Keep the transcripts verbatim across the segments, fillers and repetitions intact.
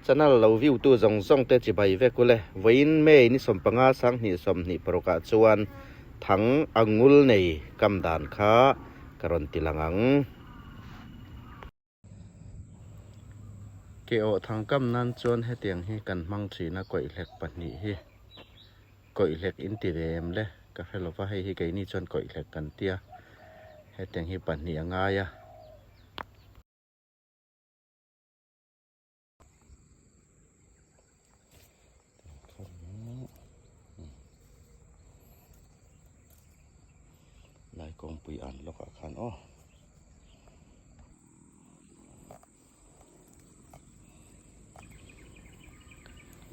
Channel lo view tu zawng zawng te chibai vek u le. Vawiin May ni sawmpanga, sanghni sawmhni parukah chuan thang a ngul nei kam dan kha ka rawn ti lang ang. Ke aw thang kam nan chuan hetiang hi kan hmang ṭhin a, kawih hlek pahnih hi. Kawih hlek in ti ve em le, ka hre lo va, hei hi keini chuan kawih hlek kan tia. Hetiang hi pahnih a ngai a. Lai kawngpui an lawkah khan aw.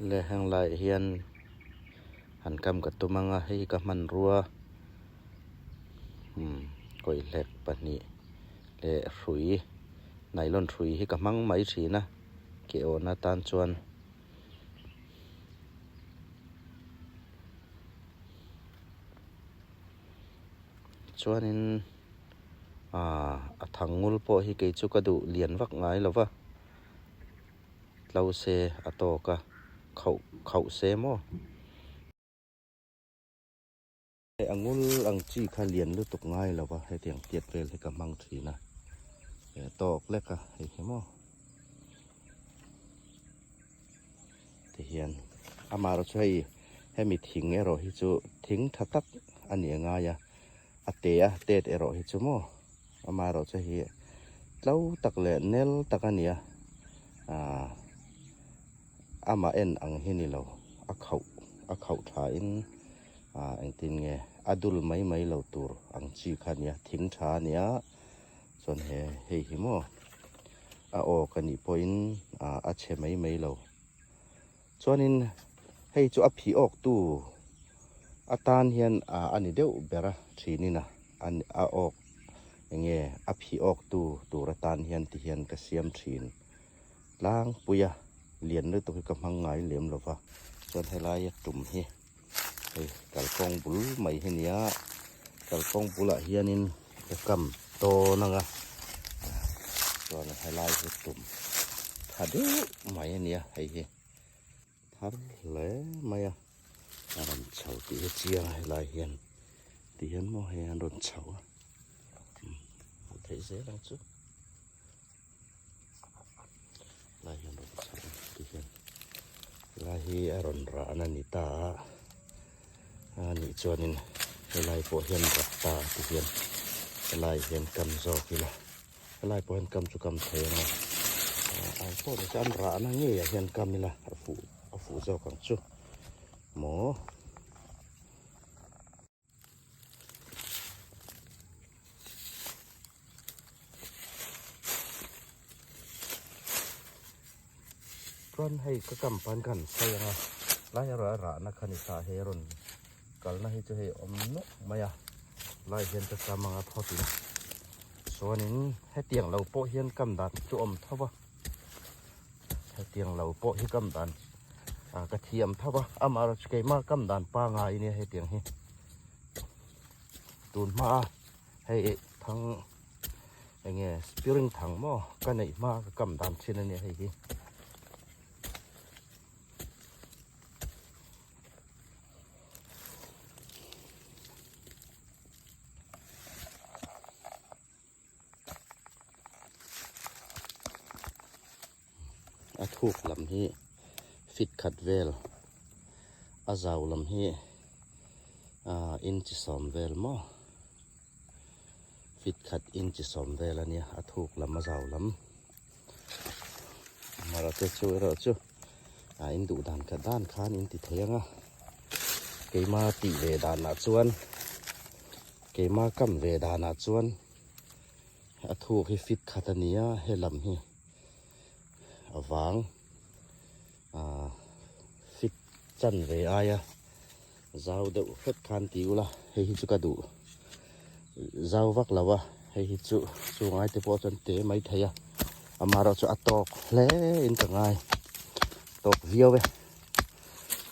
Le heng lai hian han kam ka tum anga, hei ka hmanrua, hmm, kawih hlek pahnih leh hrui, nylon hrui hi ka hmang mai ṭhin a, ke awna tan chuan. Chuanin, a, a thang ngul pawh hi kei chu ka duh lian vak ngai lo va. Tlo se a tawk a, khauh, khauh se maw? A ngul ang chi kha lian lutuk ngai lo va, hetiang tiat vel hi ka hmang ṭhin a. E, tawk lek a, hei hi maw? Ti hian, amaherawhchu hei, hemi thing erawh hi chu thing ṭha tak a ni a ngai a, a te a, tet erawh hi chu maw, amaherawhchu hi tlo tak leh nel tak a ni a, a, ama en ang hi ni lo, a khauh, a khauh ṭha in, a, engtin nge, a dul mai mai lo tur ang chi kha a ni a, thing ṭha a ni a, chuan he, hei hi maw, a awk a nih pawhin, a, a chhe mai mai lo. Chuanin hei chu a phi awktu atan hian, a, a ni deuh ber a ṭhinin a, a, a awk enge a phi awktu tur atan hian ti hian ka siam ṭhin. Tlangpuia lian lutuk hi ka hmang ngai lem lo va. Chuan helai a tum hi. Hei, kalkawng bul mai hi nia. Kalkawng bulah hianin ka kam tawn anga. Chuan helai hi tum ṭha deuh mai a nia hei hi. Thar hle mai a. A rawn chho tih hi chiang a helai hian. Ti hian maw hei an rawn chho a. Hmm, a theih zel ang chu. Lai hian rawn chho ti hian. Lai hi a rawn rahna ni ta a. A nih chuanin helai pawh hian rah ta ti hian. Helai hian kam zawk ila. Helai pawh hian kam chu kam thei ang a. A, ai pawh ni chu an rahna ngei a hian kam ila. A fuh, a fuh zawk ang chu. Maw. Chuan hei ka kam pan kan sai anga, lai a ra, rahna kha ni sa, hei rawn kalna hi chu hei awm nawk mai a, lai hian ka kam anga phawtin, chuanin hetiang lo pawh hian kam dan chu awm tho va. Hetiang lo pawh hi kam dan, a, ka thiam tho va. Amaherawhchu keima kam dan pangngai a nia hetiang hi. Tun hma a hei thang enge spring thang maw ka neih hma ka kam dan ṭhin a nia hei hi. A thuk lam hi fit khat vel, a zau lam hi, a, inchi sawm vel maw? Fit khat inchi sawm vel a nia, a thuk lam, a zau lam. Amaherawhchu erawh chu, a, in duh dan khat dan khan in ti thei ang a. Keima tih ve danah chuan, keima kam ve danah chuan, a thuk hi fit khat a nia, he lam hi a vang, a, fit chanve aia zau deuh hret khan ti ula, hei hi chu ka duh zau vak lo a, hei hi chu, chu ngai te pawh chuan te mai thei a, amaherawhchu a tawk hle in ka ngai, tawk viau e,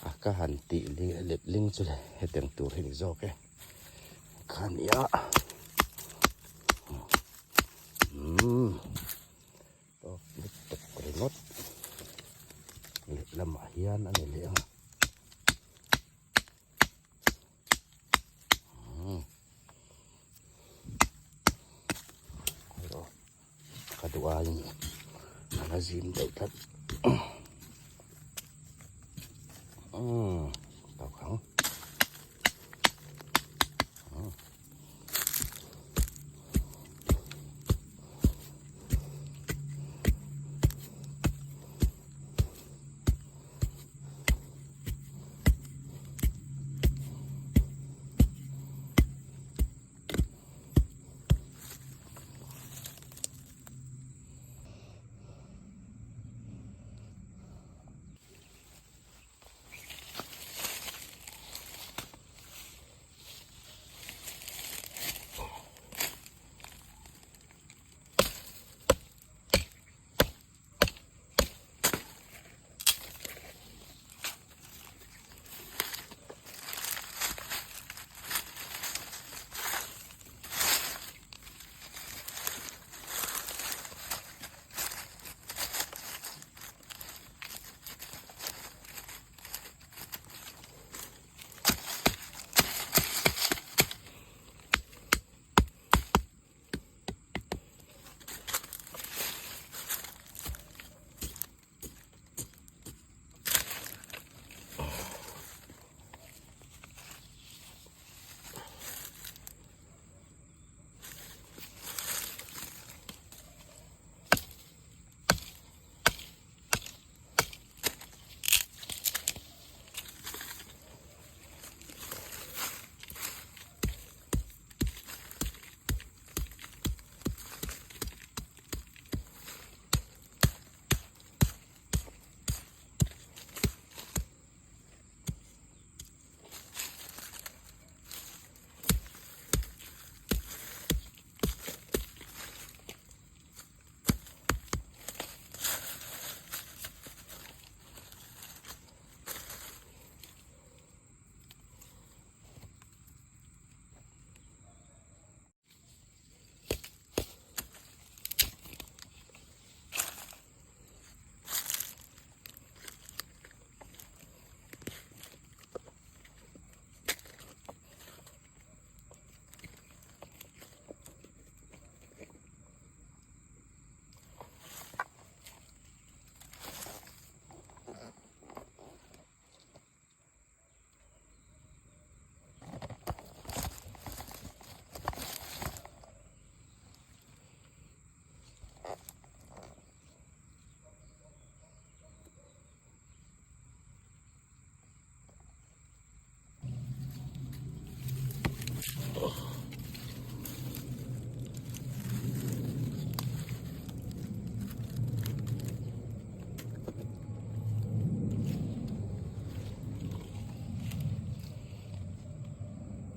a, ka han tih li-, let ling chu le, hetiang tur hi ni zawk e. Kha nia. Hmm. Tawk lutuk ringawt. Let lamah hian a ni leh ang. Hmm. Ka duh aiin a la zim deuh tlat. Hmm. Tau khang. Hmm.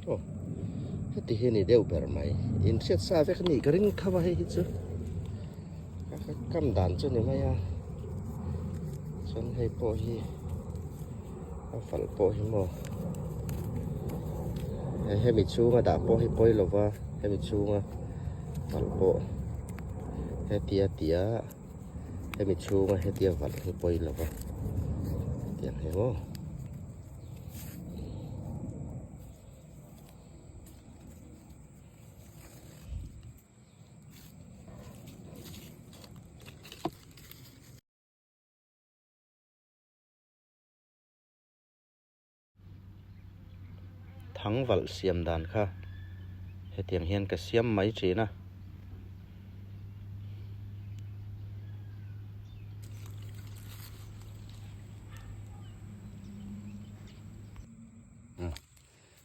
Oh, heti hi ni deuh ber mai. Inhriat sa vek ni ka ring tho a hei hi chu. Ka, ka kam dan chu ni mai a. Chuan hei pawh hi a fal pawh hi maw. He, hemi chhunga dah pawh hi pawi lo va. Hemi chhunga fal pawh. Hetia tia. Hemi chhunga hetia fal hi pawi lo va. Tiang hei maw. Thangvalh siam dan kha hetiang hian ka siam mai ṭhin a.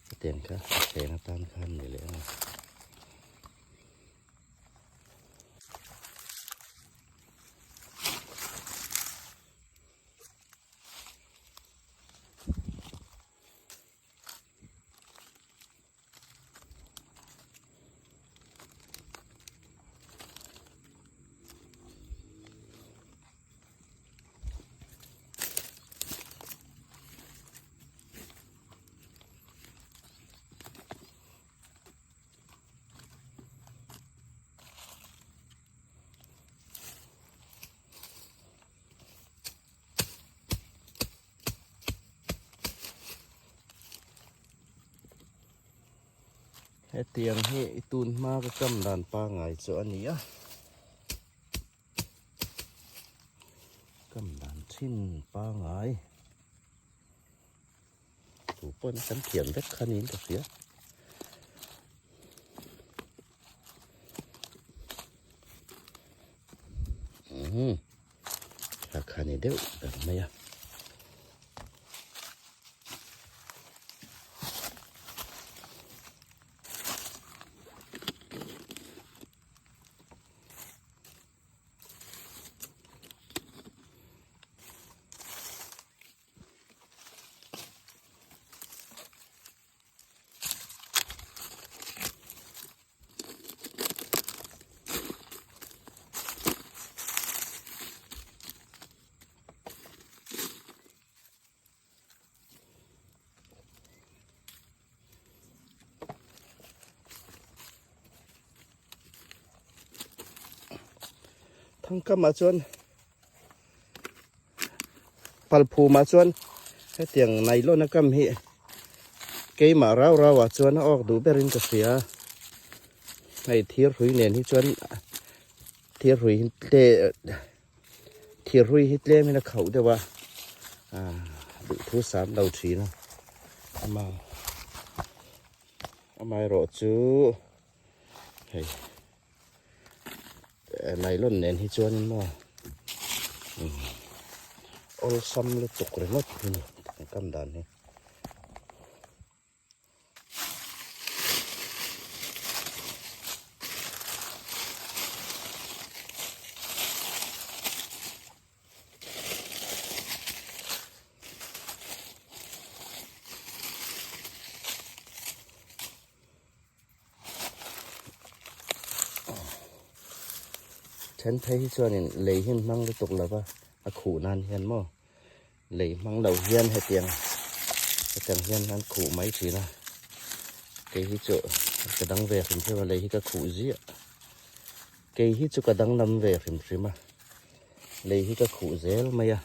Hetiang kha a thleng atan khan ni leh a. Tiang hi i tun hma ka kam dan pangai chu a ni a. Kam dan ṭhin pangai. Tu pawn kan thiam vek kha niin ka hria. Mhm. Kha kha ni deuh tak mai a. Thangkama chuan, Palphuma chuan hetiang nylon a kam hi keimah rau rau a chuan a awk duh berin ka hria. Hei thir hrui nen hi chuan thir hrui hi tle, thir hrui hi tlem in a khauh deuh a, a, duh thu san lo ṭhin a. Ama, amaherawhchu hei, eh, nylon nen hi chuan in maw, um, awlsam lutuk ringawt hi ni, kan kam dan hi. Ṭhen phei hi chuanin lei hi an hmang lutuk lo va, a khuh nan hian maw. Lei hmang lo hian hetiang, hetiang hian an khuh mai ṭhin a. Kei hi chu ka dang ve hrim hrim a, lei hi ka khuh ziah. Kei hi chu ka danglam ve hrim hrim a. Lei hi ka khuh zel mai a.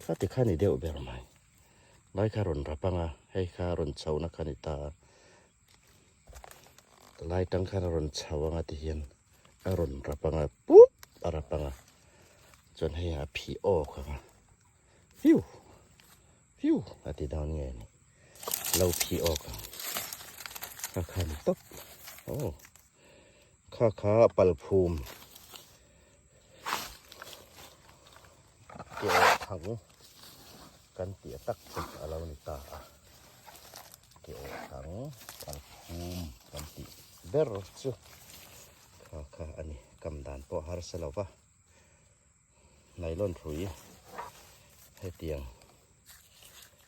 Khati kha ni deuh ber mai. Lai kha rawn rap anga, hei kha rawn chhona kha ni ta. Lai tang khan a rawn chho anga ti hian a rawn rap anga, pup a rap anga. Chuan hei a phi awk anga. Fiu! Fiu! A ti dawn nge ni. Lo phi awk ang. Kha khan tawp. Oh. Kha kha palphum. Ke thang kan tih a tak chu a lo ni ta a. Ke thang palphum kan tih ber chu. Kha kha a ni, kam dan pawh harsa lo va. Nylon hrui hetiang.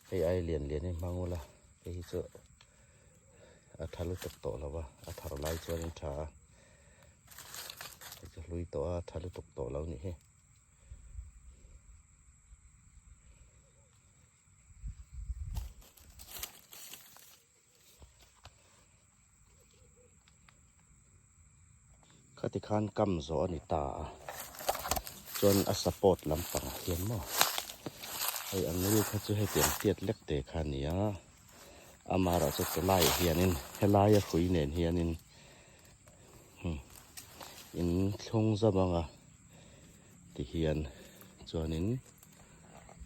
Hei ai lian lian in hmang ula. Hei hi chu a ṭha lutuk tawh lo va. A thar lai chuan in ṭha a. Hei chu hlui tawh a, a ṭha lutuk tawh lo ni hi. Khati khan kam zawh a ni ta a. Chuan a support lampang hian maw. Hei a ngul kha chu hetiang tiat lek te kha a ni a. Amaherawhchu tulai hianin, helai a hrui nen hianin, hmm, in thlung zawm anga ti hian chuanin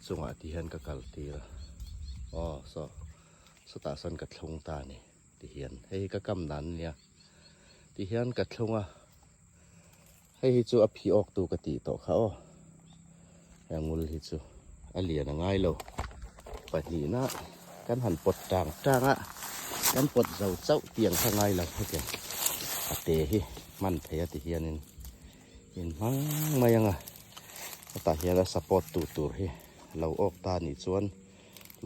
chungah ti hian ka kal tir a. Aw, saw, sawtah sawn ka thlung ta a ni. Ti hian hei hi ka kam dan nia. Ti hian ka thlung a. Hei hi chu a phi awk tu ka tih tawh kha aw. Hei a ngul hi chu a lian a ngai lo. Pahnihna kan han pawt tang tang a, kan pawt zo chauh tiang kha ngai lo hetiang. A te hi hman phei a ti hianin in hmang mai anga. Hetah hian a support tu tur hi lo awk ta nih chuan,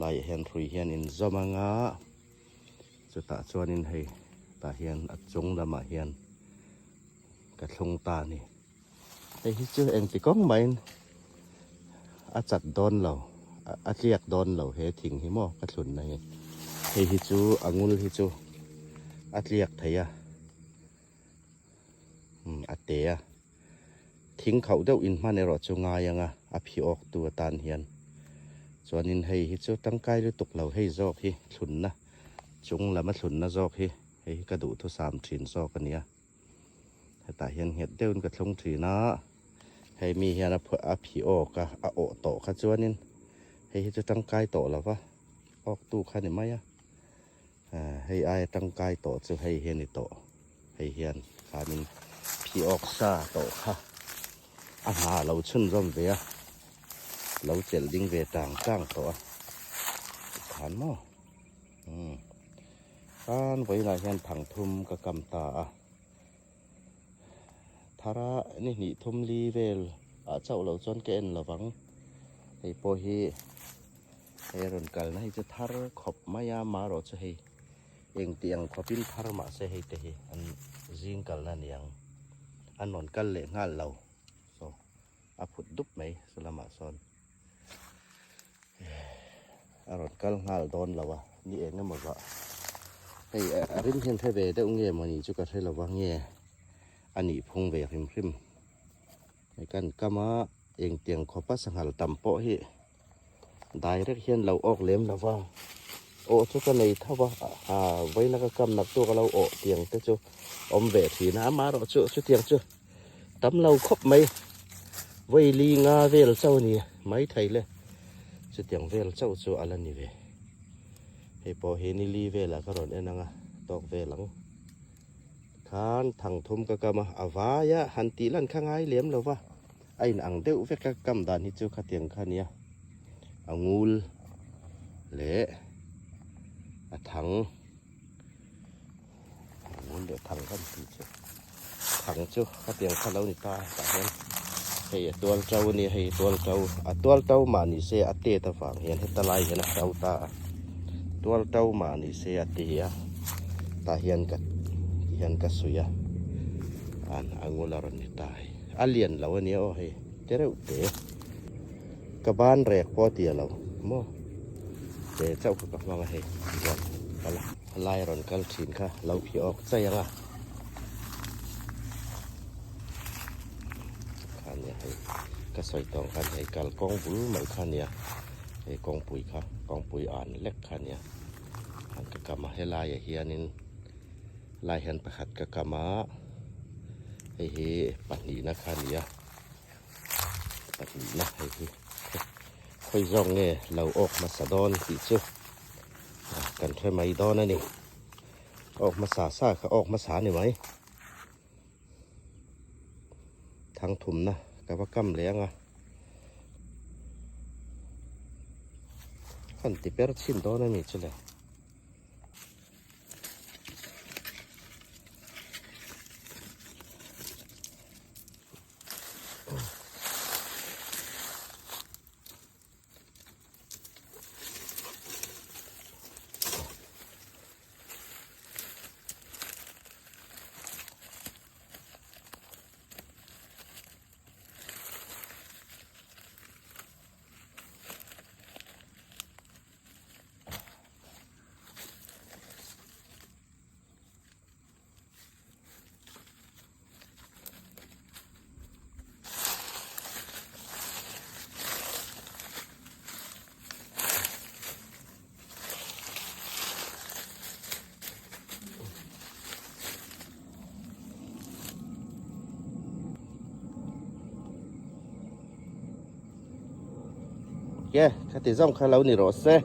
laiah hian hrui hian in zawm anga. Chutah chuanin hei, tah hian a chung lamah hian ka thlung ta a ni. Hei hi chu engti kawng mahin a chat dawn lo, a, a tliak dawn lo he thing hi maw ka thlunna hi. Hei hi chu a ngul hi chu a tliak thei a. Hmm, a te a. Thing khauh deuh in hman erawh chu ngai anga, a phi awktu a tan hian. Chuanin hei hi chu tangkai lutuk lo hei zawk hi thlunna, chung lama thlunna zawk hi, hei hi ka duh thusam ṭhin zawk a nia. Hetah hian nghet deuhin ka thlung ṭhin a, hei mi hian a phu-, a phi awk a, a awh tawh kha chuanin hei hi chu tangkai tawh lo va, awktu kha ni mai a. A, hei aia tangkai tawh chu hei hi a ni tawh. Hei hian khanin phi awk sa tawh kha a hna lo chhunzawm ve a, lo chelh ding ve tang tang tawh a. Khan maw? Hmm. Khan vawiinah hian thang thum ka kam ta a. Thara ni hnih thum li vel a chauh lo chuan ka en lo vang. Hei pawh hi, hei rawn kalna hi chu thar khawp mai a, amaherawhchu hei engtiang khawpin thar mah se hei te hi an zing kalna ni ang. An rawn kal leh nghal lo. So, a phut dup mai, salamah sawn. A rawn kal nghal dawn lo a, ni eng emaw zah. Hei, a, a rim hian hre ve deuh nge maw ni chu ka hre lo va, nge a nih phung ve hrim hrim. Hei kan kam a, engtiang khawpa sanghal tam pawh hi direct hian lo awk lem lo va. Awh chu ka nei tho va, a, vawiina ka kam naktuk a lo awh tiang te chu awm ve ṭhin a, amaherawhchu chutiang chu tam lo khawp mai. Vawi li nga vel chauh ni mai thei le. Chutiang vel chauh chu a la ni ve. Hei pawh hi ni li vela ka rawn en ang a, tawk vel ang. Khan thang thum ka kam a, a vaia han tih lan kha ngai lem lo va. A inang deuh vek ka kam dan hi chu khatiang kha nia. A ngul leh a thang. Ngun leh thang kan ti chu. Thang chu khatiang kha lo ni ta, tah hian. Hei a tual ṭau a ni, hei tual ṭau. A tual ṭau mah ni se a tet avang hian heta lai hian a ṭau ta a. Tual ṭau mah ni se a ti a. Tah hian ka, hian ka sawi a. An, a ngul a rawn ni ta hei. A lian lo a nia aw hei. Te reuh te. Ka ban rek pawh a ti a lo maw? Te chauh kha ka hmang a hei. Ka la. A lai rawn kal ṭhin kha lo phi awk chai ang a. Kha nia hei, ka sawi tawng khan hei kal kawng bul mai kha nia. Hei kawngpui kha, kawngpui an lek kha nia. Khan ka kam a, he laia hianin, lai hian pakhat ka kam a, hei hi pahnihna kha nia. Pahnihna hei hi. Khawi zawng nge lo awk hmasa dawn tih chu kan hre mai dawn a ni. Awk hmasa sa kha, awk hmasa ni mai. Thang thumna ka va kam leh ang a. Kan ti per chin dawn a ni chu le. Ke, khati zawng kha lo ni rawh se.